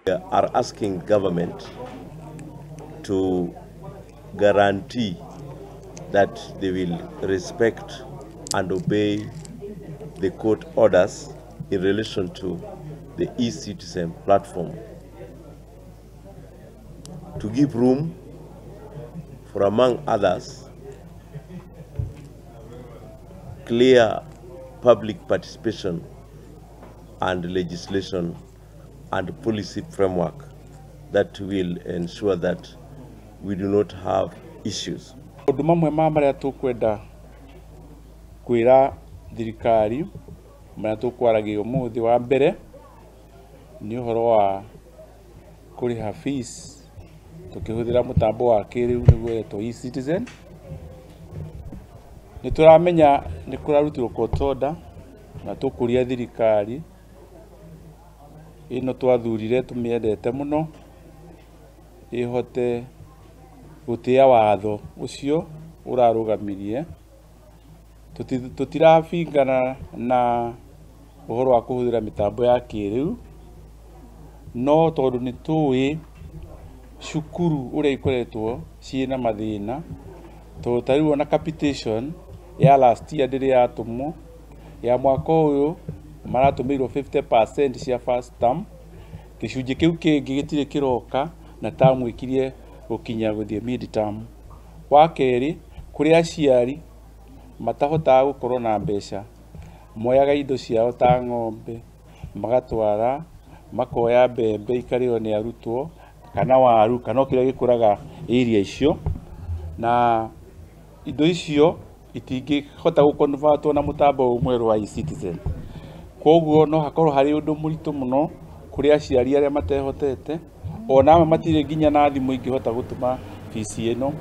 Are asking government to guarantee that they will respect and obey the court orders in relation to the eCitizen platform, to give room for, among others, clear public participation and legislation and policy framework that will ensure that we do not have issues. Maũndũ mamwe ma marĩa tũkwenda kwĩra thirikari marĩa tũkwaragia ũmũthĩ, wa mbere nĩ ũhoro wa kũrĩha fees tũkĩhũthĩra mũtambo wa kĩrĩu nĩguo wetwo eCitizen. Nĩ tũramenya nĩ kũrarutirwo court order na tũkũria thirikari ĩno twathurire tũmĩendete mũno ĩhote gũtĩa watho ũcio ũrarũgamirie. Tũtirabingana na ũhoro wa kũhũthĩra mĩtambo ya kĩrĩu, no tondũ nĩ tũĩ cukuru ũrĩa ikoretwo ciĩna mathĩna, tondũ ta rĩu ona capitation ya last year ndĩrĩ yatũmwo, ya mwaka ũyũ maratũmĩirwo 50% cia first term, gĩcunjĩ kĩu kĩngĩ gĩtirĩ kĩroka na term ĩkirie gũkinya gũthiĩ mid term. Wa kerĩ, kũrĩ aciari matahotaga gũkorwo na mbeca, moyaga indo ciao ta ng'ombe magatwara, makoya mbembe ikarĩo nĩ arutwo kana waru kana o kĩrĩa gĩkũraga area icio, na indo icio itingĩhota gũconvertwo na mũtambo ũyũ mwerũ wa eCitizen. Koguo no hakorwo harĩ ũndũ mũritũ mũno kũrĩ aciari arĩa matehotete, ona amwe matirĩ nginya na thimũ ingĩhota gũtũma fees ĩno.